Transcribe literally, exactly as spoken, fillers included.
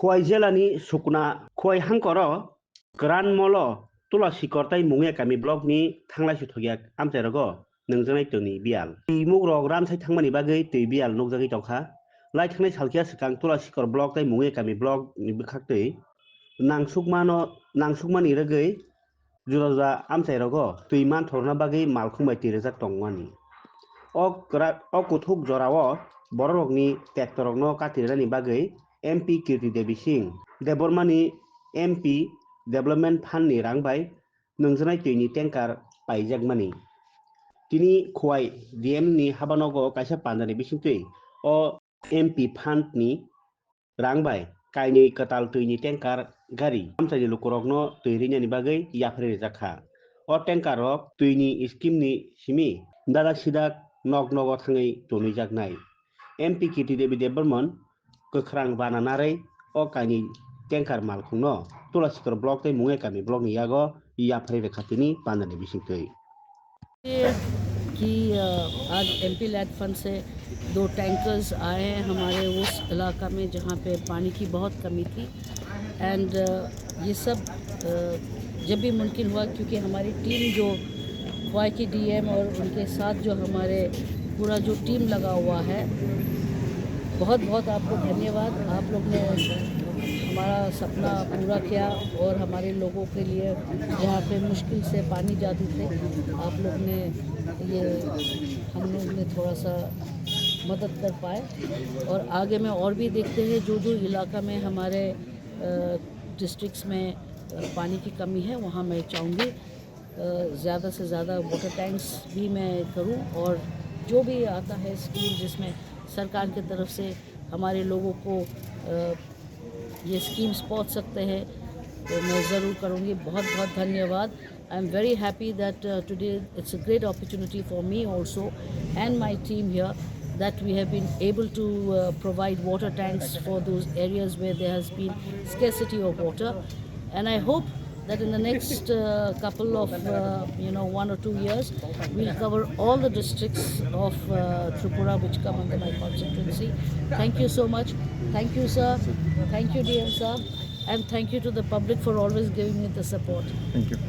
Khowai jela ni Sukna Khowai hangkor o Kwran Molo Tula Sikor tai Mungya Kami block ni thanglai sithokya amchai rogo nwngjaknai twi ni biyal. Twi muk rok ramsai thangmani bagwi twi biyal nukjagwi tongkha. Lai thangnai salkhe swkang Tula Sikor block tai Mungya Kami block ni bwkhak twi nangsukmano, nangsukmani rwgwi juda juda amchai rogo twi manthorna bagwi malkhung bai twi rwjak tongmani. O kwra-, o kuthuk jorao bororokni tektorokno katirnani bagwi M P Kirti Devi Singh Debbarmani M P Development Fund ni rang bai nwngjaknai twi ni tanker paijakmani. Tini Khowai D M ni habanogo kaisa pandani bisingtwi o M P Fund ni rang bai kainwi kwtal twi ni tanker gari amchaini lukurokno twi rinani bagwi yapharwi rijak kha. O tanker rok twi ni scheme ni simi dadak sidak nok nogo thangwi tonwijaknai. M P Kirti Devi Debbarman kwkhrang bana narwi o kainwi tanker malkhungno Tulasikor block tei Mungya Kami block ni yago yapharwi rwkha tini pandani bisingtwi. ये कि, अ, आज MP lead fund से दो टैंकर्स आए हैं हमारे उस इलाका में जहाँ पे पानी की बहुत कमी थी। एंड, अ, ये सब, अ, जब भी मुमकिन हुआ, क्योंकि हमारी टीम जो खवाई की डीएम और उनके साथ जो हमारे पूरा जो टीम लगा हुआ है, बहुत बहुत आपको धन्यवाद। आप लोग ने हमारा सपना पूरा किया और हमारे लोगों के लिए, यहाँ पे मुश्किल से पानी जाती थी, आप लोग ने ये, हम लोग ने थोड़ा सा मदद कर पाए। और आगे में और भी देखते हैं, जो जो इलाका में हमारे, अ, डिस्ट्रिक्ट्स में, अ, पानी की कमी है, वहाँ मैं चाहूँगी, अ, ज़्यादा से ज़्यादा वाटर टैंक्स भी मैं करूँ और जो भी आता है स्कीम जिसमें सरकार की तरफ से हमारे लोगों को, अ, ये स्कीम्स पहुँच सकते हैं, तो मैं ज़रूर करूँगी। बहुत बहुत धन्यवाद। I am very happी that, uh, today it's a great opportunity for me also and my team here that we have been able to, uh, provide water tanks for those areas where there has been scarcity of water. And I hope that in the next, uh, couple of, uh, you know, one or two years, we'll cover all the districts of, uh, Tripura which come under my constituency. Thank you so much. Thank you, sir. Thank you, D M sir. And thank you to the public for always giving me the support. Thank you.